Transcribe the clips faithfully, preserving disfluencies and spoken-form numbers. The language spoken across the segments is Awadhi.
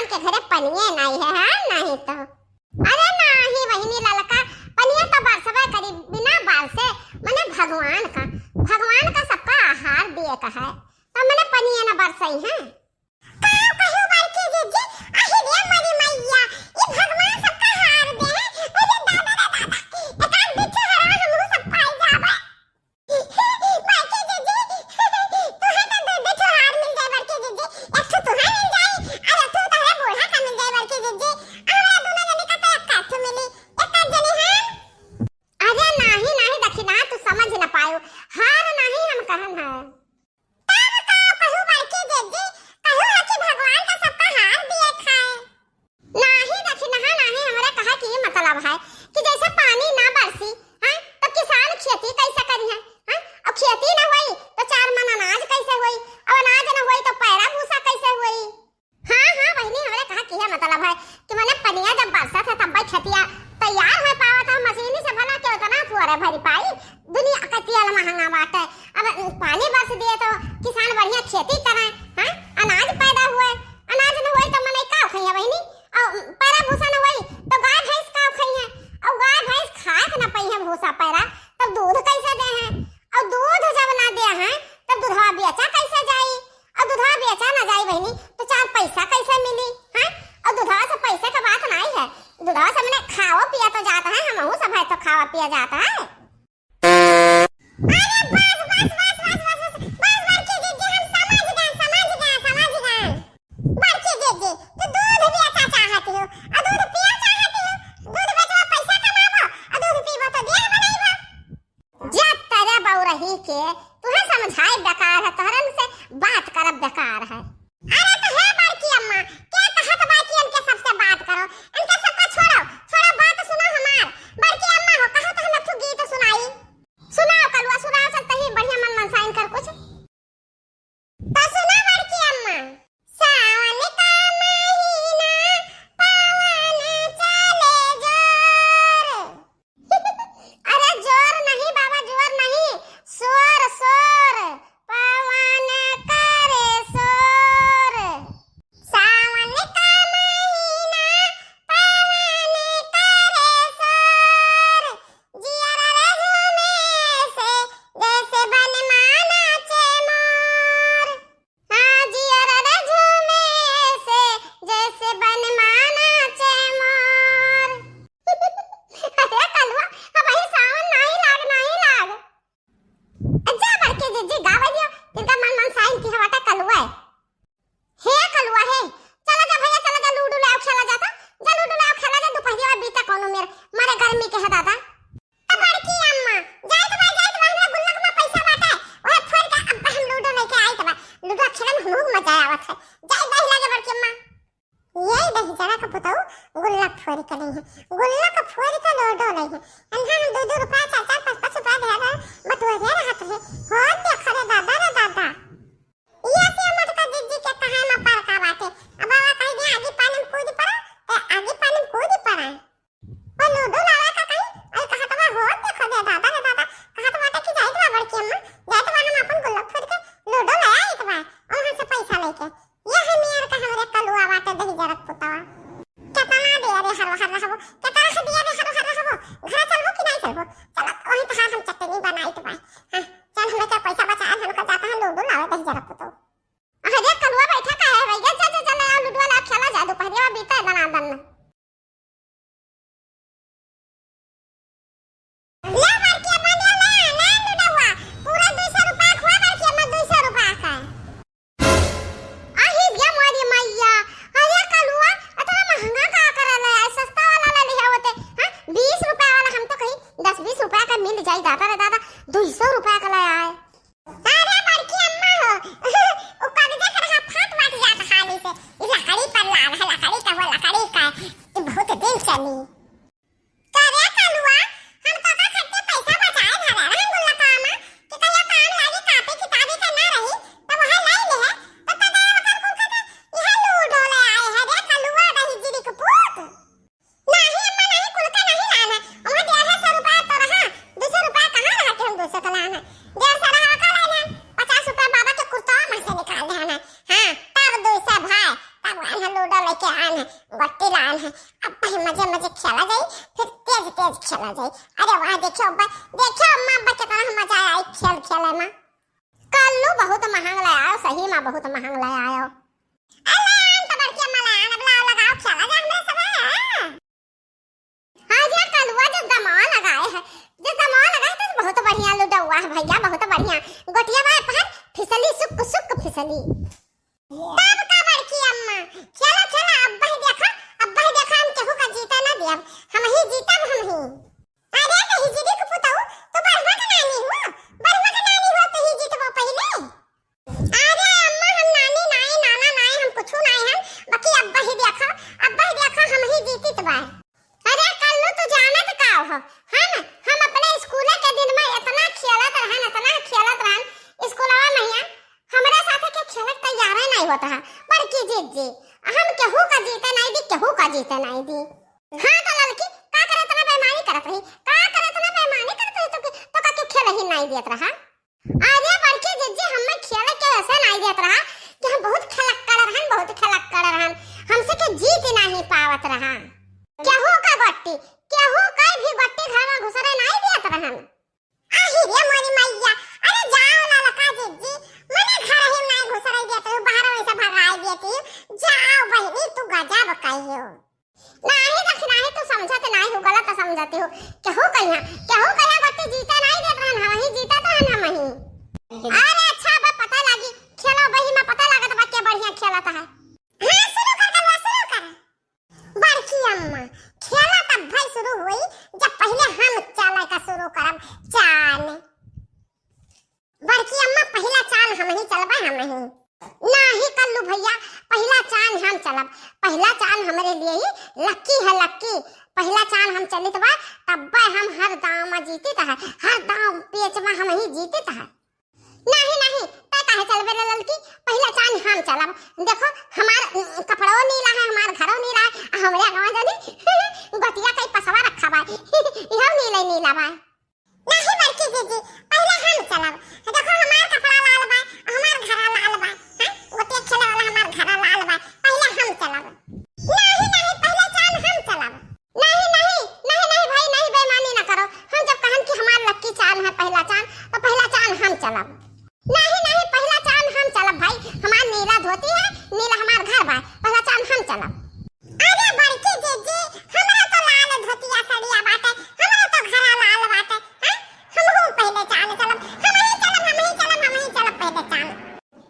के घरे पनिये नाहीं है, हाँ, नाहीं तो। अरे नाहीं बहिनी ललका, पनिया तो बरसबे करी, बिना बरसे, मने भगवान का, भगवान का सबका आहार दिए का है, तो मने पनिया न बरसई है। का कहू बड़की जिज्जी, अहि रे मोरी मैया, ई भगवान सबका आहार दे है, अरे दादा रे दादा, एक आध बिच्छू हरा हमहू सब पाई जाबे। बड़की जिज्जी, तुहे तो दू दू ठो हार मिल जाए बड़की जिज्जी, एक ठो तुहे मिल जाए, और एक ठो तोहरे बूढ़ा का मिल जाए बड़की जिज्जी, हमरा दोनों जने का तो एक आध ठो मिली, एक आध जने हैं। अरे नाहीं, नाहीं दखिना, तू समझ न पायो, हार नाहीं हम कहन है। तब का कहू बड़की जिज्जी, कहू है कि भगवान का सबका हार दिए खाए। नाहीं दखिनहा नाहीं, हमरे कहे के ई मतलब है कि जैसे पानी ना बरसी, हैं, तो किसान खेती कैसे करिहैं, हैं? और खेती ना होई तो चार मन अनाज कैसे होई? और अनाज ना होई तो पैरा भूसा कैसे होई? हाँ, हाँ बहिनी, हमरे कहे के ई मतलब है कि मने पनिया जब बरसत है तब खेतिया तैयार हो पावत है, मशीनी से भला के उतना फुअरे भरी पाई, दुनिया का तेल महंगा बाटे। अब पानी बरस दिए तो किसान बढ़िया खेती करे, हैं? अनाज पैदा हुए, अनाज न होई तो मनई का खइहे बहिनी? और पैरा भूसा न होई तो गाय भैंस का खइहे? और गाय भैंस खाए के न पइहे भूसा पैरा, तब दूध कैसे दे हैं? और दूध जब ना दे हैं तब दूधवा बेचा कैसे जाई? और दूधवा बेचा ना जाई बहिनी तो चार पैसा कैसे मिली, हैं? और दूधवा से पैसे का बात नाहीं है, दूधवा से मने खाओ पिया तो जाता है, हमहू सब है तो खावा पिया जाता है। अरे बस, बस, बस, बड़की जिज्जी, हम समझ गए, समझ गए, समझ गए। बड़की जिज्जी, तू दूध बेचा चाहती हो, और दूध पिया चाहती हो, दूध बेचवा पैसा कमाबो, और दूध पीबो तो देह बनाइबो। जब तेरे बउरही के, तुहे समझाए बेकार है, तोहरन से बात करब बेकार है। अरे तो हे बड़की अम्मा, के कहत बा कि इनके सबसे बात करो? इनके सबका छोड़ो, छोड़ो, बात सुनो हमार। बड़की अम्मा हो, कहो तो हम एक ठो गीत सुनाई। सुनाओ कलुआ, सुनाओ, चल तही बढ़िया मन मनसाइन कर कुछ। तो सुना बड़की अम्मा। सावन का महीना, पवन चले जोर। अरे जोर नहीं बाबा, जोर नहीं, शोर, शोर, पवन करे शोर। सावन का महीना, पवन करे शोर। जियरा रे झूमे से, जैसे बनमा नाचे मोर। हाँ, जियरा रे झूमे से, जैसे बनमा नाचे मोर। अरे कलुआ, अबहीं सावन नाहीं लाग, नाहीं लाग। जा बड़की जिज्जी गावे दियो, तिनका मन मनसाइन किहे बाटे कलुआ है। हे कलुआ हे, चला जा भैया, चला जा, लूडो ले आओ, खेला जाता। जा लूडो ले आओ, खेला जा, दुपहरिया बीता कौनो मेर, मारे गर्मी के है दादा। ए बड़की अम्मा, जाइत बा, जाइत बा, हमरा गुल्लक में पैसा बाटे, ओहे फोड़ के अब हम लूडो लेके आइत बा। लूडो खेले में हमहू मजा आवत है। जाइत बा, हिला के बड़की अम्मा। ये दहिजरा का पुतऊ गुल्लक फोड़ के लइहे, गुल्लक फोड़ के लूडो लइहे। अन्हा हम दू दू रुपया, चार चार, पाँच पाँच रुपया दे रहे, बटुआ दे रहत रहे। हो देखो रे दादा, रे दादा। ये से मोटका जिज्जी के कहे में फरका बाटे। अब बाबा कह दे आगी पानी में कूद पड़ा, तो आगी पानी में कूद पड़ा। वो लूडो लावा का कहीं, अरे कहत बा हो देखो दे दादा रे दादा, कहत बाटे कि जाइत बा बड़की अम्मा, जाइत बा हम अपन गुल्लक फोड़ के लूडो ले आइत बा, वहाँ से पैसा लेके। ये है मेर का हमरे कलुआ बाटे दहिजरा का पुतवा। केतना दे रे हरो हर रहबो, केतना से दिया रे हरो हर रहबो, घर चलबो कि नहीं चलबो? चलत वहीं तो हम चटनी बनाइत बा। हाँ, चल हमरा जाई। अरे वाह, देखियो अब्बा, देखियो अम्मा, अब्बा कितना मजा आई खेल खेले मा। कल्लू बहुत महंग ले आयो, सही मा बहुत महंग ले आयो। अरे आन तो बड़की अम्मा ले आन, अब लाओ लगाओ खेला जा हमरे सब है। हाँ जी, कलुआ जो दमाव लगाए है, जो दमाव लगाए तो बहुत बढ़िया लुडौआ है भैया, बहुत बढ़िया। गोटिया बाय पर फिसली सुक सुक फिसली। तब का बड़की अम्मा, खेला खेला, अब्बा ही देखा, अब्बा ही देखा, हम केहू का जीते ना दियब, हम ही जीतब, हम ही। अरे तो हिजड़ी के पुतऊ, तू बढ़िया के नानी हो, बढ़िया के नानी हो, तू ही जीतबो पहिले। अरे अम्मा, हम नानी नाई, नाना नाई, हम कुछु नाई हम, बाकी अब्बा ही देखा, अब्बा ही देखा, हम ही जीतित बा। अरे कल्लू, तू जानत का हो, हम, हम अपने स्कूल के दिन मा इतना खेलत रहन, इतना खेलत रहन, स्कूलवा महिया, हमरा साथे के खेलक तैयारे नाई होत है, बड़की जिज्जी, हम केहू का जीते नाई दी, केहू का जीते नाई दी। हाँ तो ललकी, का करे इतना बेईमानी करत रही, का करे इतना बेईमानी करत रही, तो के, तो का के खेल ही नाई देत रहा। अरे बड़की जिज्जी, हमें खेले के ऐसे नाई देत रहा कि हम बहुत खलक्कड़ रहन, बहुत खलक्कड़ रहन, हमसे के जीत नाई पावत रहा। केहू का गोटी, केहू का भी गोटी घर मा घुसरे नाई देत रहन। आही रे मोरी मैया, अरे जाओ ललका जिज्जी, मने घर ही नाई घुसरे देत हो, बाहर वैसे भगाई देती हो, जाओ बहिनी, तू गजब कहियो। नाही दखिनाही, तू समझत नाही हो, गलत समझती हो। केहू कहिया, केहू कहिया बत्ती जीते नाही देत रहन, हमही जीतत रहन, हमही। अरे अच्छा, अब पता लागी, खेलो बही मा पता लागत बा के बढ़िया खेलत है। हाँ, शुरू कर, कलुआ, शुरू कर। बड़की अम्मा, खेला तब भाई शुरू हुई, जब पहिले हम चले का शुरू करब, चान। बड़की अम्मा, पहिला चान हमही चलबे, हमही। नाही कल्लू भैया, पहिला चान हम चलब। पहिला चान हमरे लिए ही लक्की है, लक्की। पहिला चान हम चलित बा, तब्बे हम हर दाँव मा जीतित है, हर दाँव पेच मा हमही जीतित है। नाही, नाही, तै काहे चलबे रे ललकी? पहिला चान हम चलब। देखो, हमार, उम, कपड़ो नीला है, हमार घरो नीला है, आ हमरे अगवा जनी गोटिया कई पसवा रखा बा, इहो नीले नीला बा। नाही बड़की जिज्जी, पहिले हम चलब। देखो हमार कपड़ा लाल बा, हमार घरा लाल बा। हाँ? गोटिया खेले वाला हमार घरा लाल बा। पहिले हम चलब। नाही, नाही, पहिले चान हम चलब। नाही, नाही, नाही, नाही भाई, नाही, बेईमानी ना करो। हम जब कहन कि हमार लक्की चान है, पहिला चान, तो पहिला चान हम चलब। नाही, नाही, पहिला चान हम चलब भाई। हमार नीला धोती है, नीला हमार घर बा। पहिला चान हम चलब। अरे बड़की जिज्जी, हमरा तो लाल धोतिया सड़िया बाटे, हमरा तो घरा लाल बाटे, हैं? हमहू पहिले चान चलब, हमही चलब, हमही चलब, हमही चलब पहिले चान।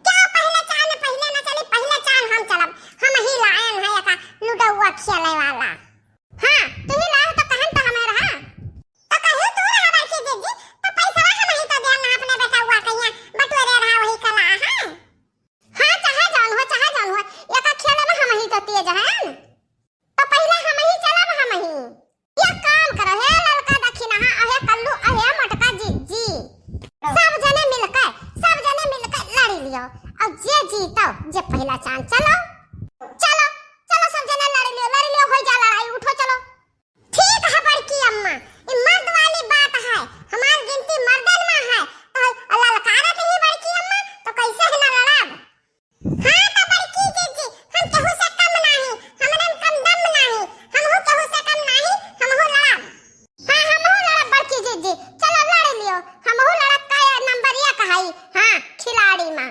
क्या पहिले चान, पहिले ना चली, पहिले चान हम चलब, हमही लायन है एका लुडौआ खेले वाला। हाँ, तू ही लाए तो कहन तो हमें रहा। तो कहियो तू रहा बड़की जिज्जी, तो पैसवा हमही तो देना अपने बेटौआ कहिया, बटोरे रहा वही कला, हाँ? हाँ, चाहे जौन हो, चाहे जौन हो, एका खेले मा हमही तो तेज हन। तो पहिले हमही चलब, हमही। एक काम करो, हे ललका दखिनहा, अहे कल्लू, अहे मोटका जिज्जी। सब जने मिलके, सब जने मिलके लड़ी लियो। और जे जीतो, जे पहिला चान, चलो। चलो, चलो सब जने लड़ी लियो, लड़ी लियो, होई जा लड़ाई, उठो चलो। ठीक है बड़की अम्मा, ई मर्द वाली बात है, हमार गिनती मर्दन मा है, तो ललकारत ही बड़की अम्मा, तो कैसे है ना लड़ब? हाँ तो बड़की जिज्जी, हम केहू से कम नाही, हमरे में कम दम नाही, हमहू केहू से कम नाही, हमहू लड़ब। हाँ, हमहू लड़ब बड़की जिज्जी, चलो लड़ लियो, हमहू लड़ब का नंबरिया कहाई, हाँ, खिलाड़ी मा।